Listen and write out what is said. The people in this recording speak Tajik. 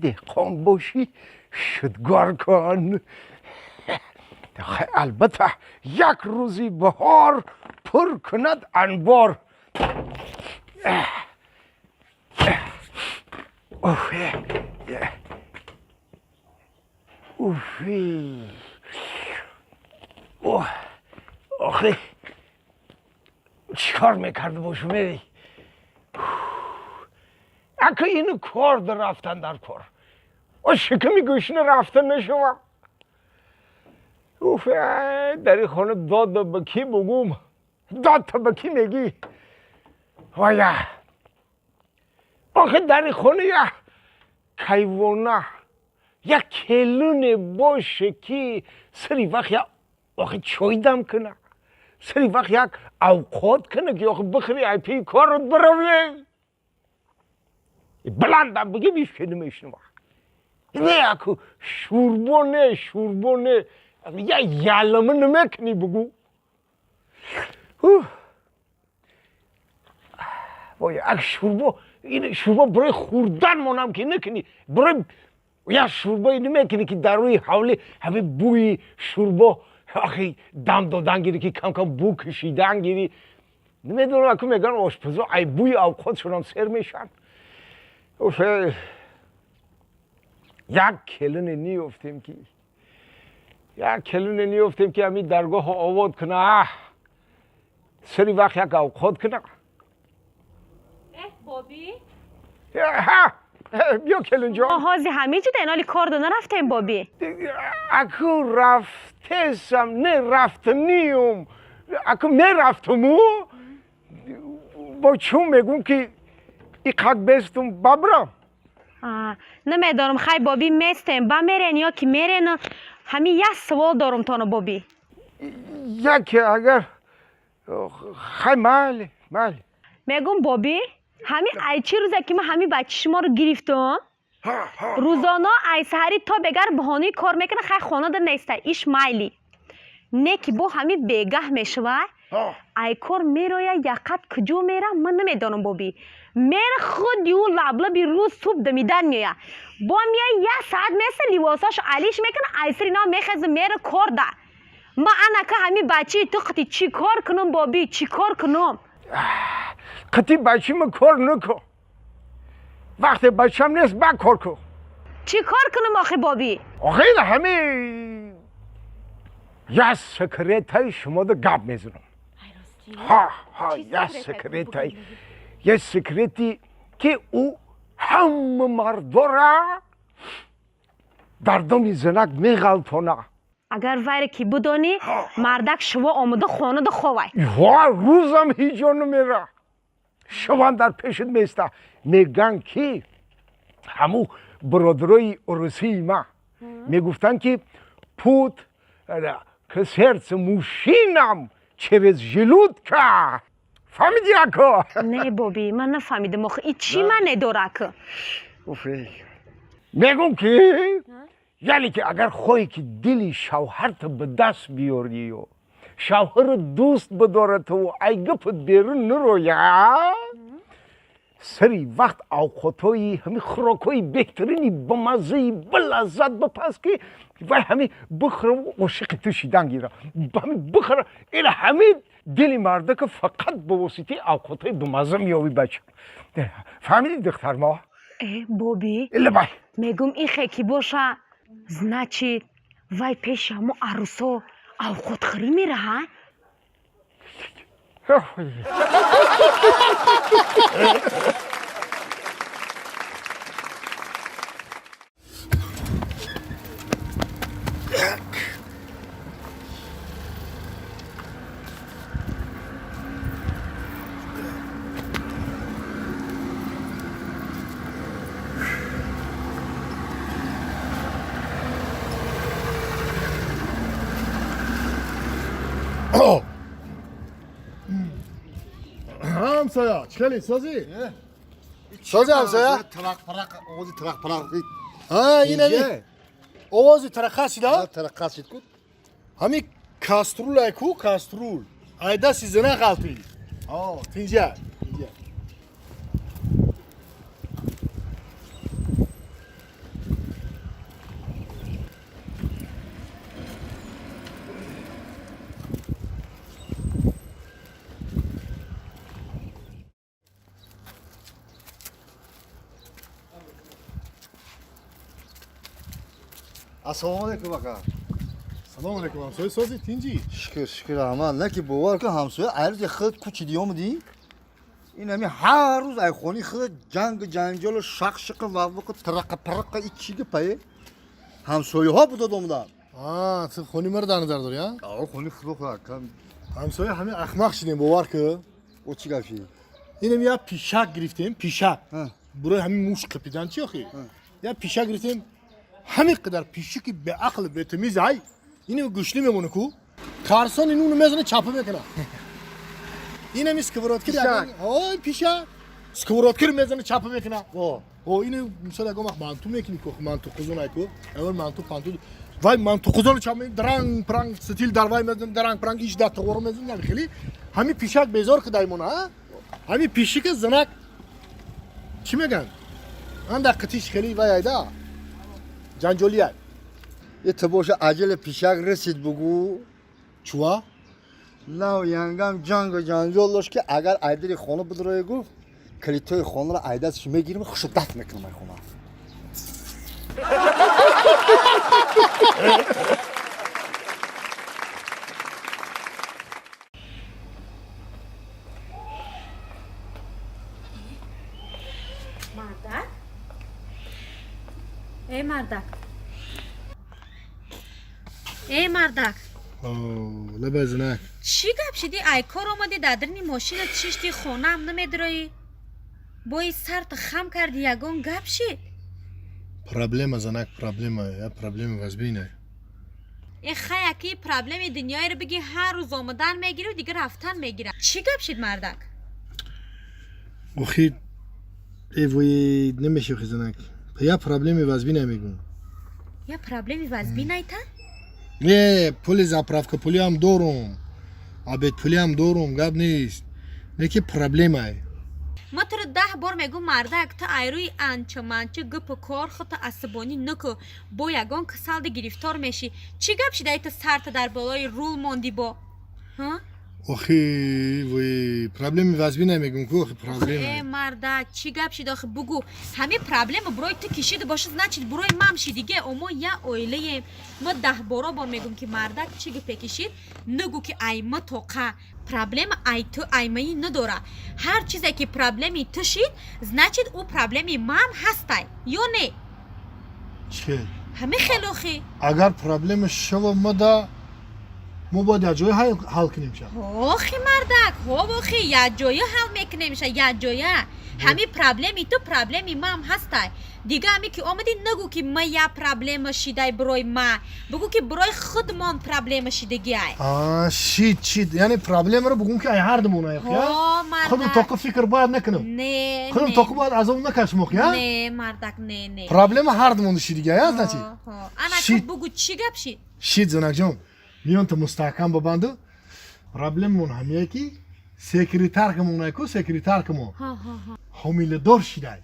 Деҳқон бошӣ, шудгор кун. Албатта, як рӯзи баҳор пур кунад анбор. Уфи. Охе, чикор мекарда бошум? Эй, ака, ину кор да рафтан дар кор, о шиками гӯшна рафта нашавам. Уф, дар ин хона дод ба кӣ бугум? Дод та ба кӣ мегӣ? Вая, охе, дар ин хона як кайвона, як келуне боше, ки сари вақт як, охе, чой дам куна, сари вақт як авқот куна, ки, охе, бихӯри, ай пи корот биравӣ. Баландам бигӣ, ҳеч намешунава. Не, аку шӯрбо не, шӯрбо не, я ялама намекунӣ, бугӯ. Вой, ак шӯрбо, ин шӯрбо барои хӯрдан монам, ки накунӣ, барои як шӯрбое намекунӣ, ки дар рӯи ҳавли ҳамин бӯи шӯрбо, охи, дам додан гирӣ, ки кам-кам бӯ кашидан гирӣ. Намедонам, аку мегӯян, ошпазо ай бӯи авқотшонам сер мешаванд. Уф, як келине ниёфтем, ки як келине ниёфтем, ки ҳамин даргоҳо овод куна, сари вақт як авқот куна. Боби. Ҳа, биё, келинҷон. Ҳози ҳамин ҷида иноли кор до нарафтем, Боби? Аку рафтесам, не, рафтаниюм. Аку мерафтуму, бо чун мегӯм, ки иқак бестум, бабрам. Намедонам, хай, Боби, местем, ба мерен ё ки мерен. Ҳамин як савол дорум тоно, Боби. Яке агар, хай, майли, майли. Мегӯм, Боби, ҳамин ай чӣ рӯзе ки ман ҳамин бачи шуморо гирифтум, рӯзоно ай саҳарӣ то бегар баҳонаи кор мекунад. Хай, хонада неста, иш майли, не ки бо ҳамин бегаҳ мешавад, ай кор мерояд, яқат куҷо мера, ман намедонам, Боби. Мера, худи ӯ лаблаби рӯз суб дамидан меояд, бо меояд, як саат меса, либосашо алиш мекунад, ай сари нав мехеза, мера кор да. Ман анака ҳамин бачаи ту қити чӣ кор кунам, Боби, чӣ кор кунам? Қити бачима кор накун. Вақте бачам нест, ба кор кун. Чӣ кор кунам охи, Боби? Охи, ҳами як секретай шумода гап мезанам. Ҳа, ҳа, як секретай, як секрети, ки ӯ ҳама мардора дар доми занак меғалтона. Агар вайре ки бидонӣ, мардак шуво омода хонада ховай. Ва рӯзам ҳеҷ ҷо намера, шуван дар пешат места. Мегӯянд, ки ҳамун бародарои урусии ма мегуфтанд, ки путь к сердцу мужчинам через желудка. Фаҳмиди, ако? Не, Боби, ман нафаҳмидам, охи, и чӣ маъне дора, ак? Мегӯм, ки яъне ки агар хоҳӣ, ки дили шавҳарта ба даст биёрию шавҳарро дӯст бидорату ай гапат берун нароя, сари вақт авқотҳои, ҳамин хӯрокҳои беҳтарини бамаззаи балаззат бипаз, ки вай ҳамин бихӯра, ошиқи ту шидан гира, ҳамин бихӯра. Ина ҳамин дили мардака фақат ба воситаи авқотҳои бамазза меёвӣ, бача. Фаҳмидӣ, духтармо? Э, Боби. Лабай. Мегӯм, ин хе ки боша, значит, вай пеши ҳамо арӯсо авқотхӯрӣ мераҳа. Ҳамсоя, чӣ хеле созӣ? Созӣ, ҳамсоя? Тарақ парақ, овози тарақ парақ. Ҳа, инами овози тарақа шида. Тарақа шид ку. Ҳами каструл ай ку, каструл ай дасти зина ғалтид. Тинҷа, тинҷа. Ассалому алайкум ака. Салом алейкум, ҳамсоя, сози, тинҷӣ? Шукр, шукр, раҳмат. На ки бовар кун, ҳамсоя, айрӯзи худ кӯчиди омадӣ. Ин ҳами ҳар рӯз айхони худ ҷангу ҷанҷолу шақшиқу ваввиқу тирақа пирақа ичиги пае. Ҳамсояҳо будод омадан. А, ту хони маро дар назар дорӣ, а? Ао, хони худо худ ака. Ҳамсоя, ҳами ахмақ шидем, бовар кун. О, чӣ гап шид? Инам як пишак гирифтем, пишак. Ҳа. Бурои ҳамин муш қипидан чи охи? Як пишак гирифтем, ҳамин қадар пишики беақл, бетамиз ай, инам гӯшни мемона ку. Карсон ин уну мезана, чапа мекуна. Инами сковородкир Пишак. Ой, пишак. Сковородкир мезана, чапа мекуна. О. О, ину мисол ягон вақт манту мекунӣ ку, манту қузун ай ку, ягон манту панту вай манту қузону чап, дранг пранг стил дар вай мезанам, дранг пранг иш дар туғоро мезанам, хеле ҳами пишак безор кидаймона, а? Ҳами пишика занак чӣ меган? Анда қитиш хеле вай айда. Ҷанҷоли ай. Е, ту боша, аҷали пишак расид, бугӯ. Чуа? Нав янгам ҷангу ҷанҷол дошт, ки агар айдари хона бидрои, гуфт, калитои хонаро айдастш мегирим, хушу дафт мекунам ай хона. Мардак, э мардак, э мардак! Лаба, занак. Чӣ гап шиди? Ай кор омадӣ, дар дарни мошина чишти, хонаам намедроӣ, бои сарта хам карди, ягон гап шид? Проблема, занак, проблема, я проблема вазбина. Э, хаяки проблеми дунёеро биги, ҳар рӯз омадан мегиру дигар рафтан мегирад. Чӣ гап шид, мардак? Охи, э вой, намеши, охи, занак. Я проблеми вазбина мегӯм. Я проблеми вазбинайта? Не, пули заправка пулиам дорум. Обед пулиам дорум, гап нест. Не ки проблемай. Ма туро 10 бор мегӯм, мардак, ту айрӯи анча манча гупу кор худто асабонӣ накӯ, бо ягон касалди гирифтор мешӣ. Чӣ гап шидай, ту сарта дар болои рул монди бо, ҳа? Охи, вой, проблеми вазбина мегӯм ку, охи, Э, проблема. мардак, чӣ гап шид охи, бугӯ. Ҳамин проблема бурои ту кишида боша, значит, бурои мам шидиге, омо я оилаем. Ма даҳборо бор мегӯм, ки мардак, чӣ гапе кишид, нагӯ, ки ай ма тоқа проблема, ай ту аймаи надора. Ҳар чизе ки проблеми ту шид, значит, ӯ проблеми мам ҳастай ё не? Чӣ? Ҳамин хел охи. Агар проблема шава мада, мо бояд як ҷое ҳал кунем ша. Охи, мардак, ҳов, охи, якҷоя ҳал мекунемша, якҷоя. Ҳамин проблеми ту проблеми мам ҳастай. Дига ҳаме ки омадӣ, нагӯ, ки ма я проблема шидай бирои ма, бугӯ, ки бирои худмон проблема шидагиай. А, шид, шид. Яъне проблемаро бугум, ки ай ҳардумон ай, охи, ҳо. а? Худум Мардак. тоқи фикр бояд накунам. Не. Худум Не. тоқи бояд азоб накашм, охи, а? Не, мардак, не, не. Проблема ҳардумон шидига, а, значит? Ҳо, ҳо. Ана ку. Шид. Бугӯ, чӣ гап шид? Шид, занакҷон, миён та мустаҳкам бабанду. Проблемамон ҳамие, ки секретаркамон айку, секретаркамон ҳо ҳо ҳо ҳомиладор шидай.